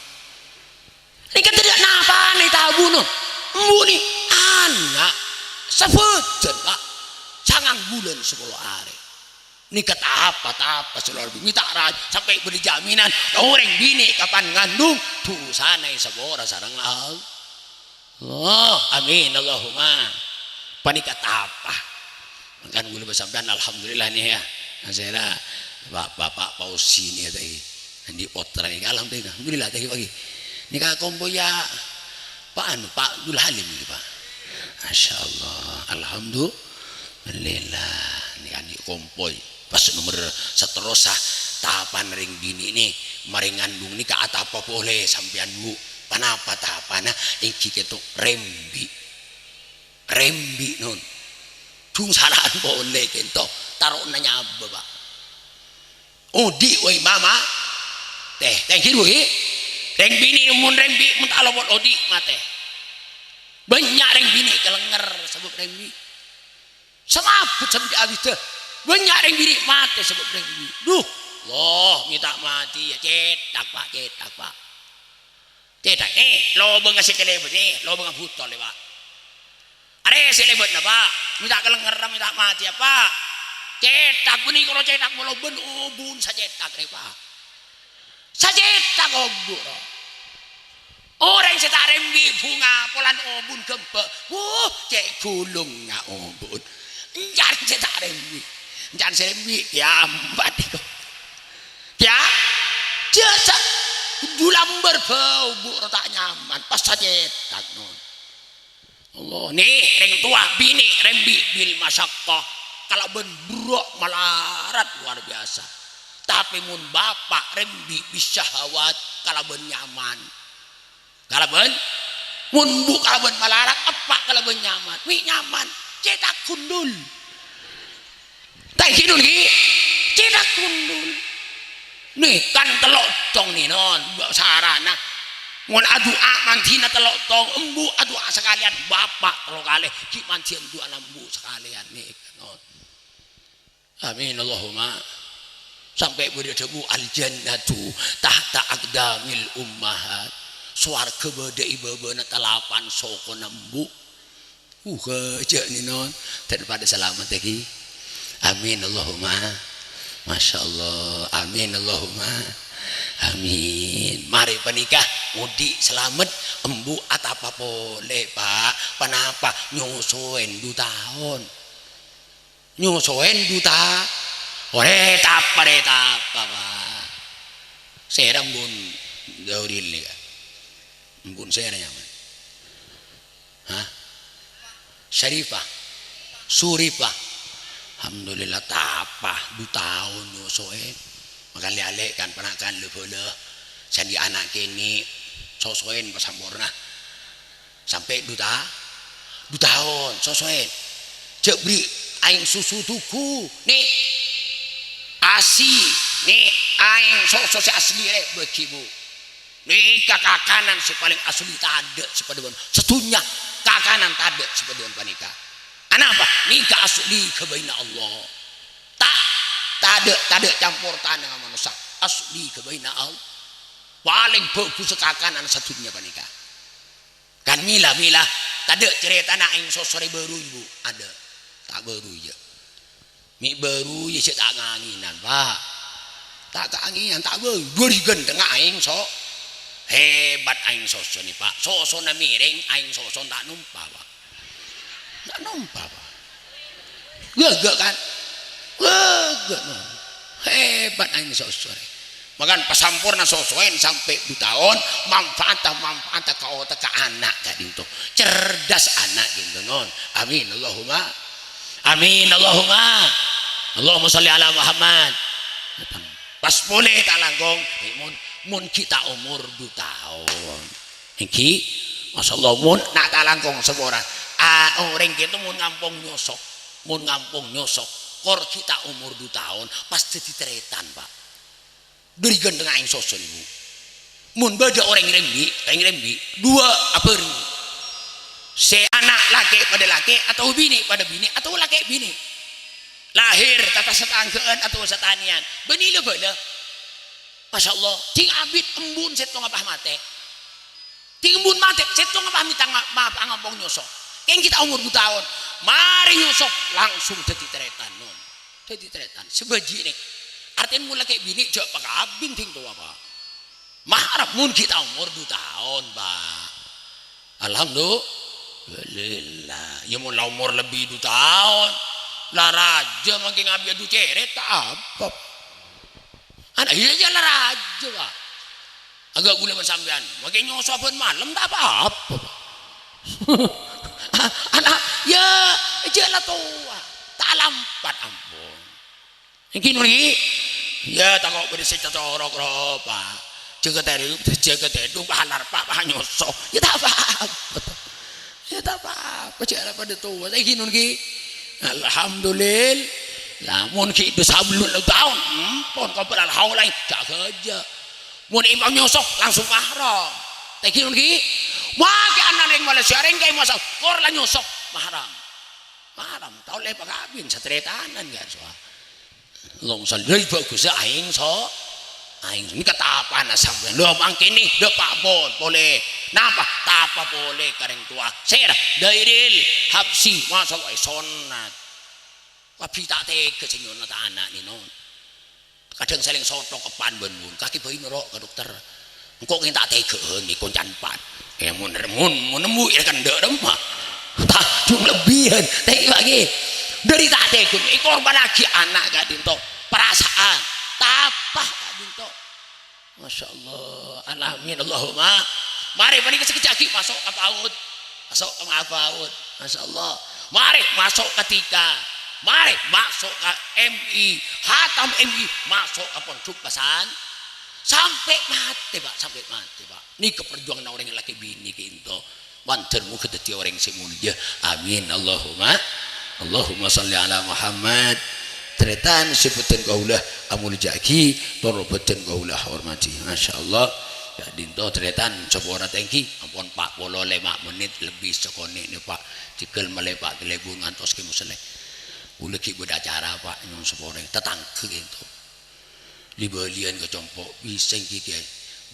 Nèka tadâ' napana ètabuna. Embu' nè ana' sabhâjân, Pak. Sangang bulân sapolo arè. Nèka tapa-tapa, saudara, mènta rajâ sampè' bâdâ jaminan orèng binè' kapan ngandung, dhusana èsapora sareng Allah. Allah, amin, Allahumma. Panèka tapa. Mangkana kaulâ bân sampèyan, alhamdulillah nè, yâ. Asèra, Pak, Bapak Fauzi nè, yâ, tadi. Andi' pottra nè, alhamdulillah. Alhamdulillah, tadi pagi. Nèka kompoy yâ, Pak, anu, Pak Abdul Halim nè, Pak. Masya Allah, alhamdulillah. Nèka andi' kompoy. Pas nomer saterrossa, tapana rèng binè' nè, marè ngandung nèka atapa polè sampèyan, Bu. Ponapa tapana? Èngghi kèto rembi'. Rembi', Non. Jhung sala'an polè kènto. Taro'na nyabâ, Pak. Odi' wâi mama. Tè, tèngghi, Bu, ghi. Rèng binè' mon rembi', mon ta' lopot odi' matè. Bânnya' rèng binè' kalènger sabâb rembi'. Samabut sambi abidhâ. Bânnya' rèng binè' matè sabâb rèng binè'. Duh, Allah, mè' ta' matè yâ. Cèthak, Pak, cèthak, Pak. Cèthak, eh, lobângnga sè kalèbât, eh, lobângnga butol, yâ, Pak. Arè sè lèbâtna, Pak. Mè' ta' kalèngerra, mè' ta' matèya, Pak. Cèthak, bânnè karo cèthak malolo bân obu'en sacèthak, rè, Pak. Sacèthak obu', ro. Orèng sè ta' rembi' bhunga polana obu'en ghâmbhâ'. Wuh, cè' ghulungnga obu'en. Èncan sè ta' rembi'. Èncan sè rembi' kèya ambat èko. Kèya jhâ' sa-, dulambâr bâu bu' ro ta' nyaman, pas sacèthak, non. Allah, nè, rèng towa binè' rembi' bil masyaqqah, kalabân buruk malarat luar biasa. Tapè mon bapa' rembi' bis syahawat kalabân nyaman. Kalabân, mon bu' kalabân malarat, eppa' kalabân nyaman. Mè' nyaman, cèthak gundul. Ta' ghi, non, ghi? Cèthak gundul. Nè, kan tello' tong, nè, non, bu' sarana. Mon adu'a mandhina tello' tong, embu' adu'a sakalèyan, bapa' tello kalè, ghi' mandhiyân du'ana embu' sakalèyan, nè, non. Amin, Allahumma. Sampè' bâdâ dhâbu, "Al-jannatu tahta aqdamil ummahat." Sowarghâ bâdâ è bâbâna talapan sokona embu'. Uh, jhâ' nè, non. Dhân padâ salamet, yâ, ghi. Amin, Allahumma. Masya Allah. Amin, Allahumma. Amin. Marè panèka, odi' salamet, embu' atapa polè, Pak. Ponapa? Nyosoèn du taon. Nyosoèn du ta-, orè tapa, rè tapa, Pak. Sèra embu'en Dauril nèka. Embu'en sèra nyamana? Hah? Syarifah. Surifah. Alhamdulillah, tapa, du taon nyosoèn. Makalè-alè kan, ponakan lè-bhâlâ. Sè andi' ana' kènè', sosoèn pasamporna. Sampè' du ta-, du taon, sosoèn. Jhâ' bherri' aèng susu tugu, nè. Asi, nè, aèng soso sè asli, rè, bâghi, Bu. Nèka kakanan sè palèng asli, tadâ' sè padâ bân sadhunnya kakanan tadâ' sè padâ bân panèka. Anapa? Nèka asli ghâbâyna Allah. Ta-, tadâ', tadâ' campor tanangnga manossa. Asli ghâbâyna Allah. Palèng bhâghus kakanan sadhunnya panèka. Kan mila-mila, tadâ' carètana aèng sosorè bâru, Bu? Adâ'. Ta' bâru, iyâ. Mè' bâru, iyâ, sè ta' kaangènan, Pa'. Ta' kaangènan, ta' bâru. Dua ri ghânthengnga aèng so-, hebat aèng soso nè, Pa'. Sosona mèrèng, aèng soso ta' nompa, Pa'. Ta' nompa, Pa'. Ghâghâ, kan? Ghâghâ, no. Hebat aèng soso rè. Makan pasamporna sosoèn sampè' du taon, manfaata, manfaata ka otakka ana' ka'dinto. Cerdas ana' ka'dinto, non. Amin, Allahumma. Amin, Allahumma. Allahumma shalli ala Muhammad. Pas polè ta' langkong, eh, mon, mon ghi' ta' omor du taon. Èngghi, masyaallah, mon na' ta' langkong saporana. A, orèng kèto mon ngampong nyoso, mon ngampong nyoso, kor ghi' ta' omor du taon, pas dhâddhi tarètan, Pa'. Dâri ghânthengnga aèng soso, Bu. Mon bâdâ orèng rembi', orèng rembi', duwâ' abhâreng. Sè ana' lakè' padâ lakè', atabâ binè' padâ binè', atabâ lakè' binè'. Lahèr tata-, satangghâ'ân atabâ satanèyan. Bânnè la bâlâ. Masyaallah, dhing abit embun sèttonga pas matè. Dhing embun matè, sèttonga pas mènta nga-, maaf, ngampong nyoso. Kèng ghi' ta' omor du taon. Marè nyoso, langsung dhâddhi tarètan, non. Dhâddhi tarètan. Sabâjinè. Artèna mon lakè' binè' jhâ' pakabin dhing towa, Pa'. Mahram mon ghi' ta' omor du taon, Pa'. Alhamdulillah. Iyâ, mon la omor lebbi du taon, la rajâ mangkèn abit adu cèrèt, ta' apa. Ana', iyâ, iyâ, la rajâ, Pa'. Aghâ' ghulâ bân sampèyan, mangkèn nyoso bân malem, ta' apa-apa, Pa'. Ana', iyâ, jhâ' la towa, ta' lampat, ampon. Èngghi, non, èngghi? Iyâ, tako' bâdâ sè cocorok, ro, Pa'. Jâgâ tèdung, jâgâ tèdung, palar, Pa', pa' nyoso. Iyâ, ta' apa-apa. Iyâ, ta' apa-apa, jhâ' la padâ towa. Èngghi, non, èngghi? Alhamdulillah. Mon ghi' du sabellun taon, ampon, kobâr alhaulain, jhâ' ghâjâ. Mon èngghi nyoso, langsung mahram. Èngghi, non, èngghi? Makè ana' rèng Malaysia, rèng kaè masa, kor la nyoso, mahram. Mahram, ta' ollè pakabin, satarètanan, kan, soal. Long sal-, lha bhâghus aèng so-, aèng nèka tapana sampèyan. Lho, mangkèn nè, dâpa' pon-, polè. Napa? Tapa polè ka rèng towa. Sèra, Dairil Habsyi, masyaallah, è sonnat. Kabbhi ta' tèghâ sè nyonnat ana' nè, non. Kadhâng salèng sothok eppan bân mon. Kakè bhâi noro' ka dokter. Engko' kèng ta' tèghâ'ân nè, koncana eppan. Eh, mon, mon, mon nembu' iyâ kendâ' remma. Tajung lebbiyân. Tèghâ lagi. Dâri ta' tèghâ, èkorbhânnaghi ana' ka'dinto. Perasaan. Tapa ka'dinto. Masyaallah. Alamin. Allahumma. Marè panèka sakejjhâ' ghi' maso' ka PAUD. Maso' ka ma-, PAUD. Masyaallah. Marè maso' ka tika. Marè maso' ka M I. Hatam M I. Maso' ka pondhuk pesan-, sampè' matè, Pa'. Sampè' matè, Pa'. Nèka parjuwanganna orèng lakè binè ka'dinto. Mandhâr moghâ dhâddhi orèng sè molja. Amin. Allahumma, Allahumma shalli ala Muhammad. Tarètan sè bhâdhân kaulâ amolja'aghi, tor bhâdhân kaulâ hormadhi. Masyaallah. Ka'dinto tarètan saporana èngghi, ampon empat puluh lèma' mennit lebbi sakonè' nè, Pa'. Jhâghâl malè, Pa', kalèbun ngantos kè mosellè. Kaulâ ghi' bâdâ acara, Pa', nyo'on saporana. Tatangghâ ka'dinto. Li-bâliyân ka compo', bisa èngghi, Kèyaè.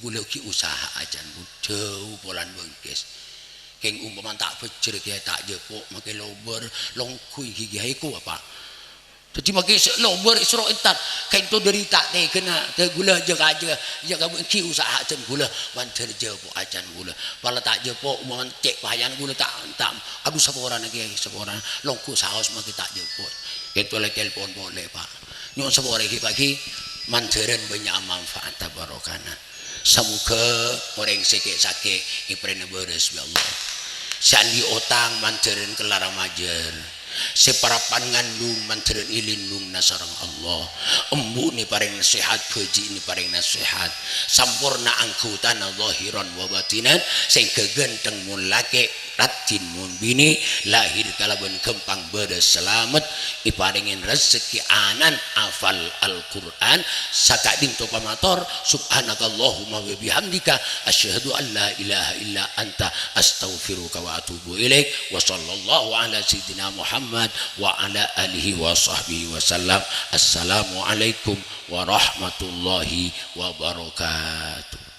Kaulâ ghi' usaha ajân, Bu, jhâu polana bengkes. Kèng ompamana ta' bhâjjher, Kèyaè, ta' jhâpo', makè lobâr, longghu èngghi, Kèyaè, èko apa? Dhâddhi makè sè lobâr èsoro entar, ka'dinto dâri ta' tèghâna, ta-, kaulâ jâgâ, jâgâ, jâgâ èngghi usaha ajân kaulâ, mandhâr jhâpo' ajân kaulâ. Pola ta' jhâpo', mon cè' payana kaulâ ta', ta', adu saporana, Kèyaè, saporana, longghu saos makè ta' jhâpo'. Ka'dinto la telpon polè, Pa'. Nyo'on sapora ghi, Pa', ghi. Mandhârân bânnya' manfaat barokana. Samoghâ orèng sè kè'-sakè' èparèngana bârâs bi' Allah. Sè andi' otang mandhârân kellara majâr. Sè parappa'na ngandung mandhârân èlindhungana sareng Allah. Embu' nè parèngana sehat, bhâji' nè parèngana sehat. Samporna anggotana zahiran wa batinan, sèngghâ ghântheng mon lakè', raddhin mon binè', lahir kalabân ghâmpang bârâs salamet, èparèngè rejekkè anan afal Al-Qur'an, saka'dinto pamator, subhanakallahumma wa bihamdika, asyhadu an la ilaha illa anta, astaghfiruka wa atubu ilaik, wa sallallahu ala sayyidina Muhammad wa ala alihi wa sahbihi wa sallam. Assalamualaikum warahmatullahi wabarakatuh.